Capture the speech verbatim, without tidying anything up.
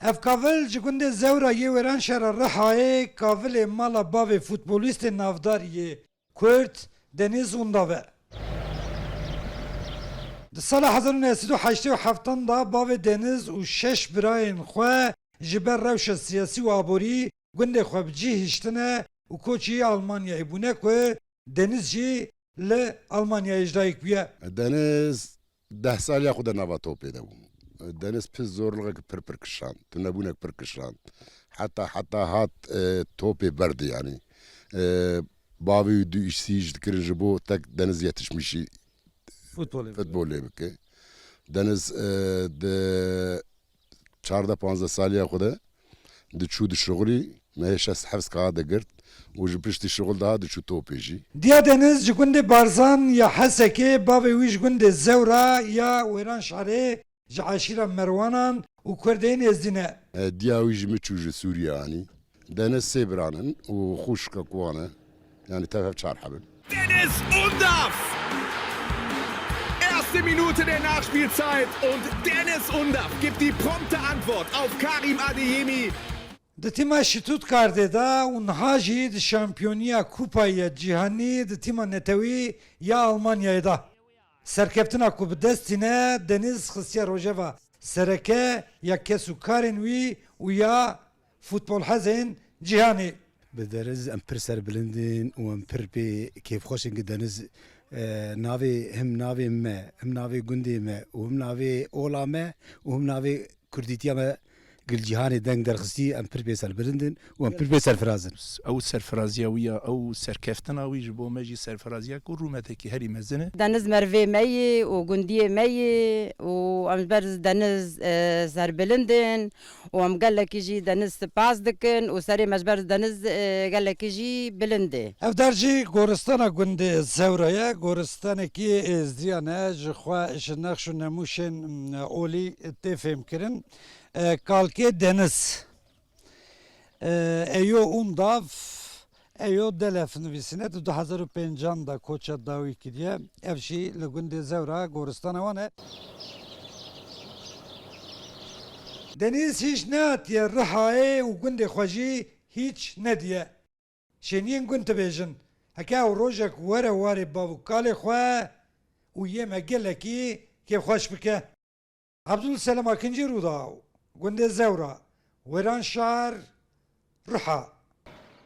Ev kavil ji gundê Zewra yê Wêranşehra Rihayê kavilê mala bavê futbolîstê navdar yê Kurd Deniz Undav e. Di sala hezar û neh sed û heştê û heftan de bavê Deniz û şeş birayên xwe ji ber rewşa siyasî û aborî gundê xwe bi cî hiştine û koçî Almanyayê bûne ku Deniz jî li Almanyayê ji dayik bûye. Deniz deh saliya xwe de nava topê de bû. Deniz pir zorluxek pir pir kişand, tunebûnek pir kişand. Heta heta hat, e, topê berdî yanî. E, bavê wî du îşsî ji dikirin ji bo tek Deniz yetişmişî Futbolê bike. Futbolê bike. Deniz, e, di çardeh panzdeh saliya xwe de diçû dişixulî, me hê şeş heft saet digirt û ji piştî şixul daha diçû topê jî. Diya Deniz ji gundê Barzan ya Hesekê, bavê wî ji gundê Zewra ya Wêranşarê, ji eşîra Merwanan û Kurdên Êzdî ne. E, diya wî jî min çû ji Sûriye anî. Deniz sê biran in û xwişkek wan e. Yanî tev hev çar heb in. Deniz Undav! Erste Minute der Nachspielzeit und Deniz Undav gibt die prompte Antwort auf Karim Adeyemi. Di tîma Stuttgartê de û niha jî di şampiyoniya Kupayê ya Cîhanî di tîma netewî ya Almanyayê de. Serkeftina ku bi dest tîne, Deniz xistiye rojeva sereke ya kes û karên wî û ya futbolhezên cîhanê. Bi Deniz em pir serbilind in û em pir pê kêfxweş in ku Deniz, e, navê, him navê me, him navê gundê me û him navê ola me û him navê kurdîtiya me gil cîhanê deng derxistî, em pir pê serbilind in û em pir pê serfiraz in. Ew serfiraziya wî ya, ew serkeftina wî ji bo me jî serfiraziya ku rûmetekî herî mezin e. Deniz mervê me yê û gundiyê me yê û em ji ber Deniz, e, serbilind in û em gelekî jî Deniz spas dikin û serê me ji ber Deniz, e, gelekî jî bilind e. Ev dar jî goristana gundê Zewra ye, goristanekî êzdiyan e, ji xwe ji nexş û nemûşên, m, olî tê fêmkirin. E, kalkê Deniz. E, Eyo Undav, Eyo Delef nivîsîne, di du hezar û pêncan de koça dawî kiriye. Ev jî li gundê Zewra goristana wan e. Deniz hîç nehatiye Rihayê û gundê xwe jî hîç nediye. Şêniyên gund dibêjin, heke ew rojek were warê bav û kalê xwe û yê me gelekî kêfxweş bike. Abdulselam Akincî, Rûdaw, gundê Zewra, Wêranşar, Riha.